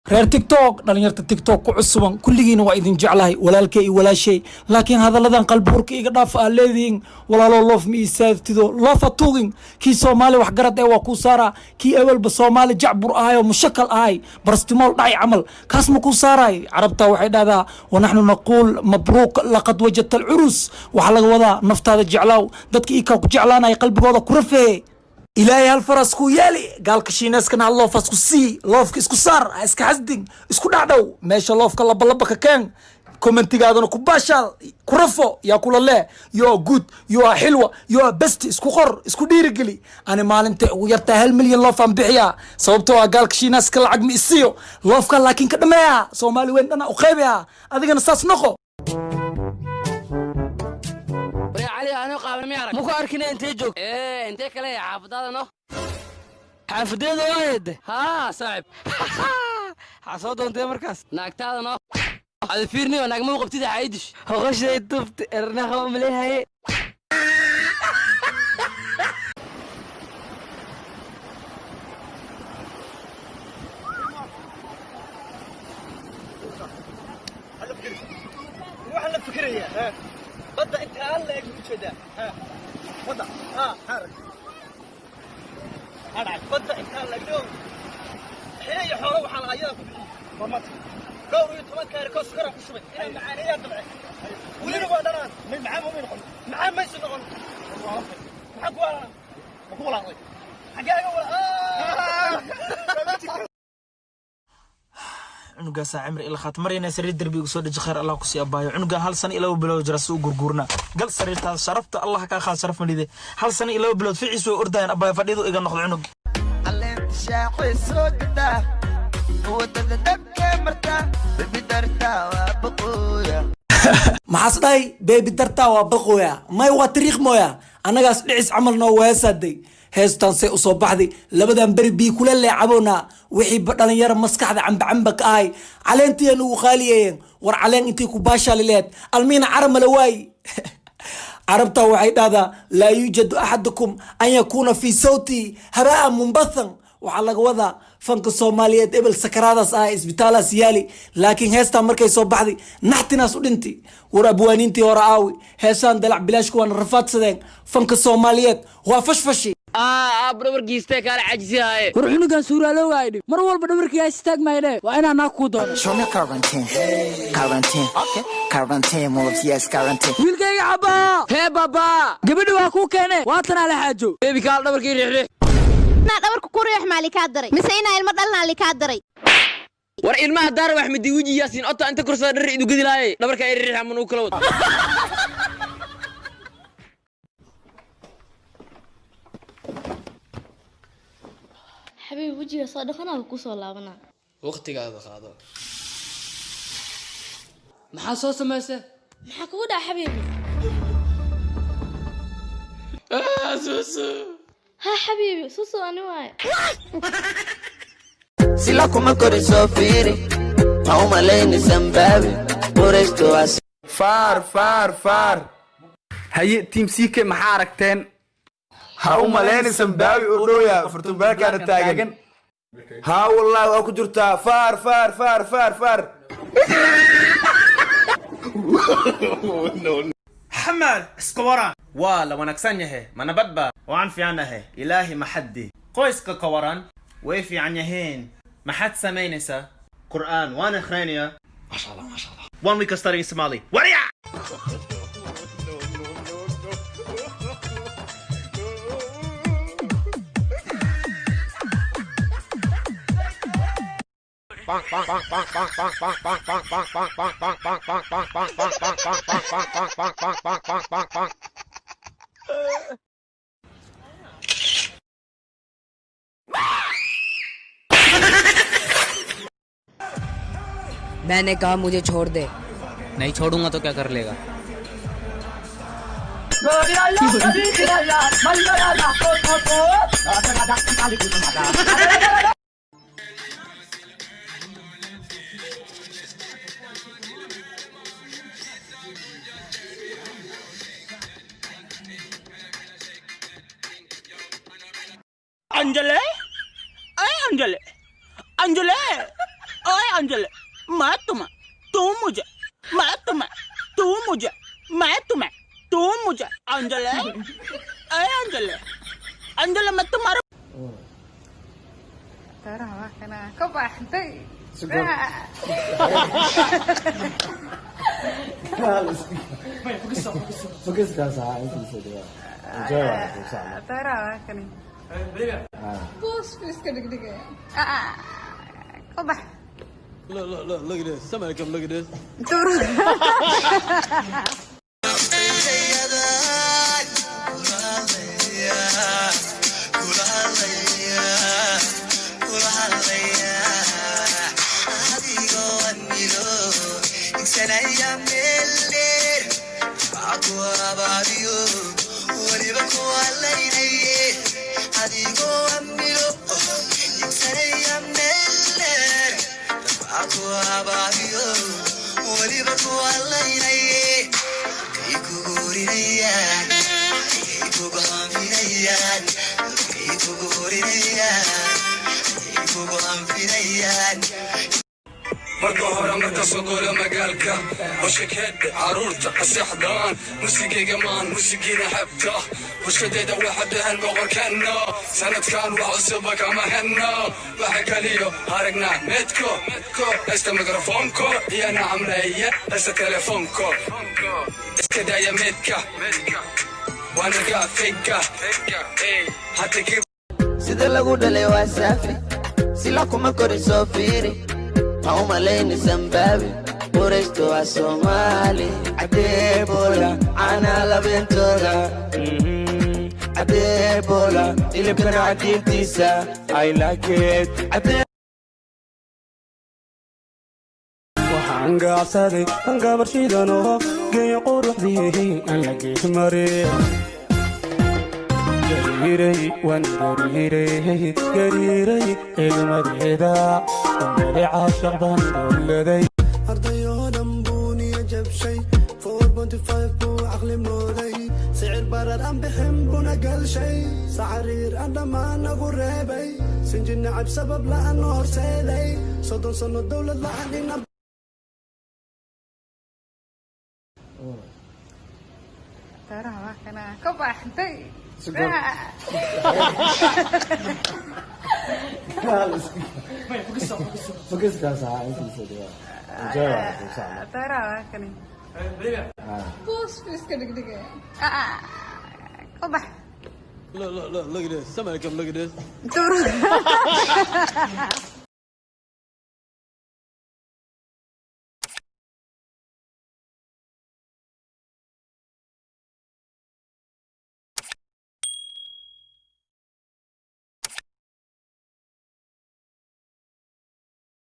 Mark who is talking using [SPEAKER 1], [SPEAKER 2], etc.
[SPEAKER 1] Reer TikTok, dhalinyarta TikTok ku cusuban, kulligiina waa idin jeclahay, walaalkay iyo walaashay. Laakiin hadalladan qalbuurka iga dhaaf aa leedihiin. Walaaloo, love ma ii saartido, love ha tuugin. Kii Soomaali wax garad ee waa kuu saaraa. Kii ewelba Soomaali jacbur ahay oo mushakal ahay, barastimool dhacay camal, kaas ma kuu saaraay. Carabta waxay dhahdaa: "Wanaxnu naquul mabruuk, laqad wajadta alcurus." Waxaa laga wadaa naftaada jeclaaw, dadka iikaa ku jeclaanaya qalbigooda ku rafeeye. Ilaahay hal faras ku yeeli, gaalka Shiineyskana hal love isku sii. Love-ka isku saar, ha iska xasdin, isku dhacdhow meesha love-ka labalaba ka keen. Comment-igaadana ku baashaal, ku rafo. Yaa kula leh "You are good, you are xilwa, you are best"? Isku qor, isku dhiirigeli. Ani maalinta ugu yartaa 1 milyan love aan bixiyaa, sababtoo ah gaalka Shiineyska lacag ma isiiyo. Love-ka laakiin ka dhameeya, Soomaali weyn dhana u qeybayaa. Adigana saas noqo.
[SPEAKER 2] Cali, anoo qaaban mi arag?
[SPEAKER 3] Muku arkina. Intee joog?
[SPEAKER 2] Ee, intee kale? Xaafadaada no.
[SPEAKER 3] Xaafadeeda waayade.
[SPEAKER 2] Haa saaxib.
[SPEAKER 3] Waxaa soo doontee markaas?
[SPEAKER 2] Naagtaada no. Ada fiirniyo, naagma u qabtida xaydish.
[SPEAKER 3] Hoqoshay tubti ernaha malehaye.
[SPEAKER 4] Waxaan la fikirayaa badda inta aan la eg ujeedaa badda maxaa dhacay badda intaan la eg xile iyo xoolo waxaan lahaa iyadaa ku bixiyey warmata dhowr iyo toban kaarikoo sukaraan ku shubay inaan macaaneeyaan dabce. Welina waa dhanaan. May macaan ma may noqon, macaan maysu noqon. Maxaa ku walaana? Ma ku walaaqday? Xaggee aga wala?
[SPEAKER 5] Cunugaasaa cimri ila khaat marayna. Sariir derbi igu soo dheji. Khayr Allah kusii abaayo. Cunugan 1 sano iyo 2 bilood jira, si u gurguurna. Gal sariirtaada. Sharafta Allah kaa qaad, sharaf malide. 1 sano iyo 2 bilood ficiisu way ordayaan, abaayo. Fadhidu iga noqdo cunug.
[SPEAKER 6] Caleenta shaaxay soo gadaa, wadada dabkee martaa, baby dartaa waa baqooya.
[SPEAKER 1] Maxaas dhahay? "Baby dartaa waa baqooya"? May, waa tariikh mooya. Annagaas dhicis camal noo weesaaday. Heestan say usoo baxday labadan beri bii kula leecaboonaa. Wixiiba dhalinyaro maskaxda cambacamba ka ahay caleentiyan ugu qaaliyeeyeen. War caleen intii ku baashaali lehed almiina caramala waayi. Carabta waxay dhahdaa: "Laa yuujadu axadukum an yakuuna fii sawti habaan mumbathan." Waxaa laga wadaa fanka Soomaaliyeed ebel sakaraadaas ah, isbitaalaas yaali, laakiin heestan markay soo baxday naxtinaas u dhintay. War abwaaniintii hore aawi? Heesaan dalac bilaashku waana rafaadsadeen. Fanka Soomaaliyeed waa fashfashi.
[SPEAKER 2] Aab, dhabarkiistee kaala cajisihaaye.
[SPEAKER 7] War cunugan suuraalowga ay dhib mar walba dhabarkii istaag maydhe. Waa inaan naag kuu doono.
[SPEAKER 6] Show me quarantine. Quarantine. Okay. Quarantine moves. Yes, quarantine.
[SPEAKER 7] Wiilkayga cabbaa.
[SPEAKER 2] Hee babaa.
[SPEAKER 7] Gabadhi waa kuu keene, waatanaa la xaajo.
[SPEAKER 2] Baby, kaal dhabarkii riixriix.
[SPEAKER 8] Inaa dhabarka ku riix maa likaa daray, mise inaa ilmo dhalnaa likaa daray?
[SPEAKER 2] War ilmaha daar wax midi weji yaasiin ota inta korsada dhar idu gedi lahaye. Dhabarka ay riix ama nugu kala wad.
[SPEAKER 9] Xabiib, wejiga soo dhaqanaa, ku soo laabanaa.
[SPEAKER 10] Waqtigaada qaado.
[SPEAKER 7] Maxaa soo samaysay?
[SPEAKER 9] Maxaa kugu dhaca, xabiibi? Ha xabiibi, susu ani waaye.
[SPEAKER 6] Sila kuma korin, soo fiiri, ma u malayni sambaabi qoraysto.
[SPEAKER 11] Faar faar faar.
[SPEAKER 12] Haye, team CK, maxaa aragteen?
[SPEAKER 11] Ha u malayni sambaabi oo dhooya furtumbaarkaana taagan. Haa wallaahi, waa ku jirtaa. Faar faar faar faar faar.
[SPEAKER 4] Xamaal, iska waran? Waa la wanaagsan yahay. Ma nabadba? Waan fiicanahay, Ilaahi maxaddi. Qoyska ka waran? Way fiican yihiin. Maxaad samaynaysaa? Qur'aan waan akhrinayaa. Masha Allah, masha Allah. One week of studying Somali. Wariya.
[SPEAKER 13] मैंने कहा, मुझे छोड़ दे।
[SPEAKER 2] नहीं छोड़ूंगा तो क्या कर लेगा?
[SPEAKER 4] Anjali, ay Anjali, Anjali,
[SPEAKER 10] ओए अंजलि, मैं तुम्हें, तू मुझे, मैं तुम्हें, तू मुझे, मैं तुम्हें, तू मुझे, अंजलि, ओए अंजलि, अंजलि मैं तुम्हारा।
[SPEAKER 14] Look, look, look, look at this. Somebody come look at this.
[SPEAKER 15] Marka hore marka soo golo magaalka hoshkeed caruurta qasaxdaan musigayga maan musigiina xabta bulshadeeda waxa dhehen boqorkeena sanadkan wax cusuba kama henno waxa kaliyo aragnaa meedko haysta mikrofoonko iyo nacamleeye haysta telefoonko iska daaya meedka waanaga fega hata.
[SPEAKER 6] Sida lagu dhalay waa saafi, sila kuma korin, soo fiiri. Ha u malayni sambaabi, qurayshtu waa Soomaali. Cadeebola caanaa labeentooda, cadeebola hilibkana cadiintiisa. I like it.
[SPEAKER 16] Waxaan gaabsaday an gabarshidanoo geeyo quruxdii aan la geesmarin. Gariiray, waan gariiray, gariiray ilmadeeda umade caashaq baan dowladay.
[SPEAKER 17] Ardayoo dhan buu niya jabshay, 4.5 buu caqli mooday, sicir barar aan bixin buna galshay, sacariir aan dhammaan nagu reebay, sinji nacab sabab la'aan noo horseeday, 30 sano dowlad la'aan ina.
[SPEAKER 14] Look, look, look, look at this. Somebody come look at this.